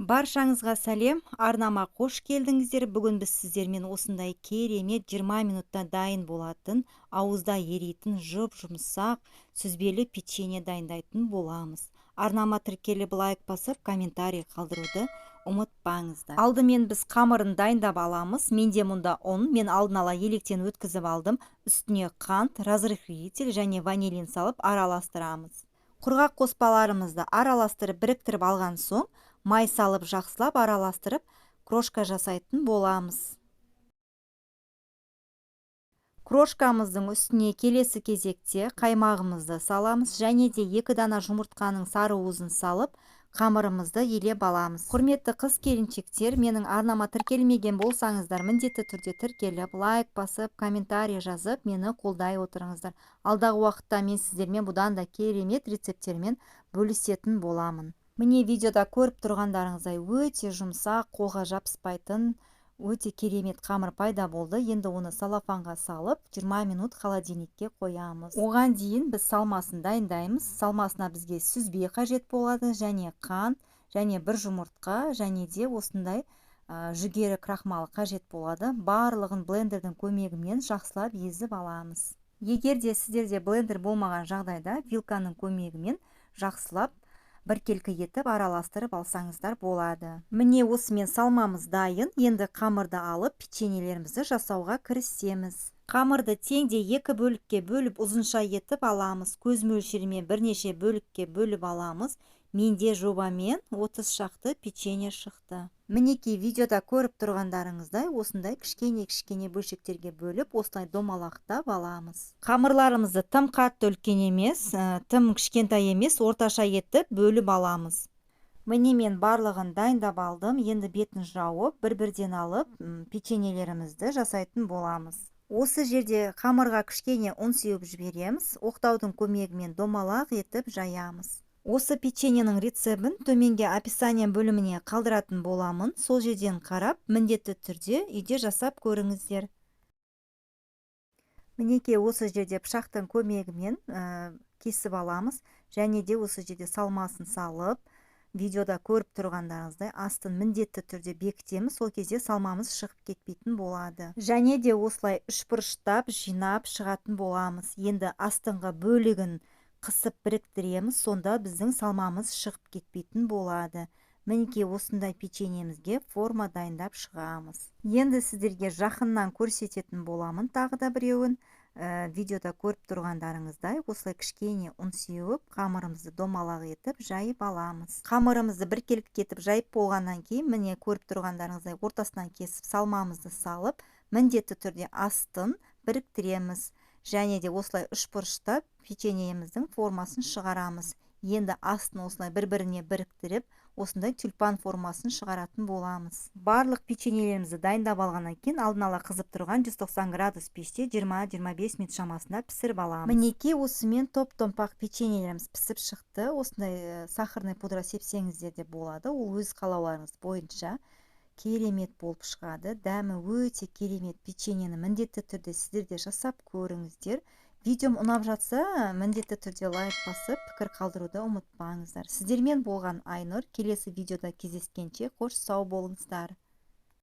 Баршаңызға сәлем, арнама қош келдіңіздер. Бүгін біз сіздермен осындай керемет 20 минутта дайын болатын, ауызда еритін жұп-жұмсақ сүзбелі печенье дайындайтын боламыз. Арнама тіркеліп, лайк басып, комментарий қалдыруды ұмытпаңыздар. Алдымен біз қамырын дайындап аламыз. Менде мұнда ұн, мен алдын ала електен өткізіп алдым. Үстіне қант, разрыхлитель және ванилин салып араластырамыз. Құрғақ қоспаларымызды араластырып, біріктіріп алған соң, май салып жақсылап араластырып, крошка жасайтын боламыз. Крошкамыздың үстіне келесі кезекте қаймағымызды саламыз және де 2 дана жұмыртқаның сары уызын салып, қамырымызды елеп аламыз. Құрметті қыз келіншектер, менің арнама тіркелмеген болсаңыздар, міндетті түрде тіркеліп, лайк басып, комментарий жазып, мені қолдай отырыңыздар. Алдағы уақытта мен сіздермен бұдан да керемет рецепттермен бөлісетін боламын. Міне, видеода көріп тұрғандарыңыздай өте жұмсақ, қолға жабыспайтын, өте керемет қамыр пайда болды. Енді оны салафанға салып, 20 минут холодильникке қоямыз. Оған дейін біз салмасын дайындаймыз. Салмасына бізге сүзбе қажет болады, және қант, және бір жұмыртқа, және де осындай жүгері крахмалы қажет болады. Барлығын блендердің көмегімен жақсылап езіп аламыз. Егер де сіздерде блендер болмаған жағдайда, вилканың көмегімен жақсылап біркелкі етіп араластырып алсаңыздар болады. Міне, осымен салмамыз дайын. Енді қамырды алып, печеньелерімізді жасауға кірісеміз. Қамырды теңдей 2 бөлікке бөліп, ұзынша етіп аламыз. Көз мөлшерімен бірнеше бөлікке бөліп аламыз. Менде жобамен 30 шақты печенье шықты. Мінекей, видеода көріп тұрғандарыңыздай осындай кішкене-кішкене бөлшектерге бөліп, осылай домалақтап аламыз. Қамырларымызды тым қатты үлкен емес, тым кішкентай емес, орташа етіп бөліп аламыз. Міне, мен барлығын дайындап алдым. Енді бетін жауып, бір-бірден алып, печеньелерімізді жасайтын боламыз. Осы жерде қамырға кішкене ұн сеуіп жібереміз. Оқтаудың көмегімен домалақ етіп жаямыз. Осы печеньенің рецебін төменге описание бөліміне қалдыратын боламын. Сол жерден қарап, міндетті түрде үйде жасап көріңіздер. Мінекей, осы жерде пышақтың көмегімен кесіп аламыз. Және де осы жерде салмасын салып, видеода көріп тұрғандарыңыздай астын міндетті түрде бекітеміз. Сол кезде салмамыз шығып кетпейтін болады. Және де осылай үшбұрыштап жинап шығатын боламыз. Енді астыңғы бөлігін қысып біріктіреміз, сонда біздің салмамыз шығып кетпейтін болады. Мінекей, осындай печеньемізге форма дайындап шығамыз. Енді сіздерге жақыннан көрсететін боламын тағы да біреуін. Видеода көріп тұрғандарыңыздай осылай кішкене ұн сеуіп, қамырымызды домалақ етіп жайып аламыз. Қамырымызды біркелкі етіп жайып болғаннан кейін, міне, көріп тұрғандарыңыздай ортасынан кесіп, салмамызды салып, міндетті түрде астын біріктіреміз. Және де осылай үшбұрыштап печеньеміздің формасын шығарамыз. Енді астын осылай бір-біріне біріктіріп, осындай тюльпан формасын шығаратын боламыз. Барлық печеньелерімізді дайындап алғаннан кейін, алдын ала қызып тұрған 190 градус пеште 20-25 минут шамасында пісіріп аламыз. Мінекей, осымен топ-томпақ печеньелеріміз пісіп шықты. Осындай сахарный пудра сепсеңіздер де болады. Ол өз қалауларыңыз бойынша керемет болып шығады. Дәмі өте керемет печеньені міндетті түрде сіздер де жасап көріңіздер. Видеом ұнап жатса, міндетті түрде лайк басып, пікір қалдыруды ұмытпаңыздар. Сіздермен болған Айнұр. Келесі видеода кездескенше қош сау болыңыздар.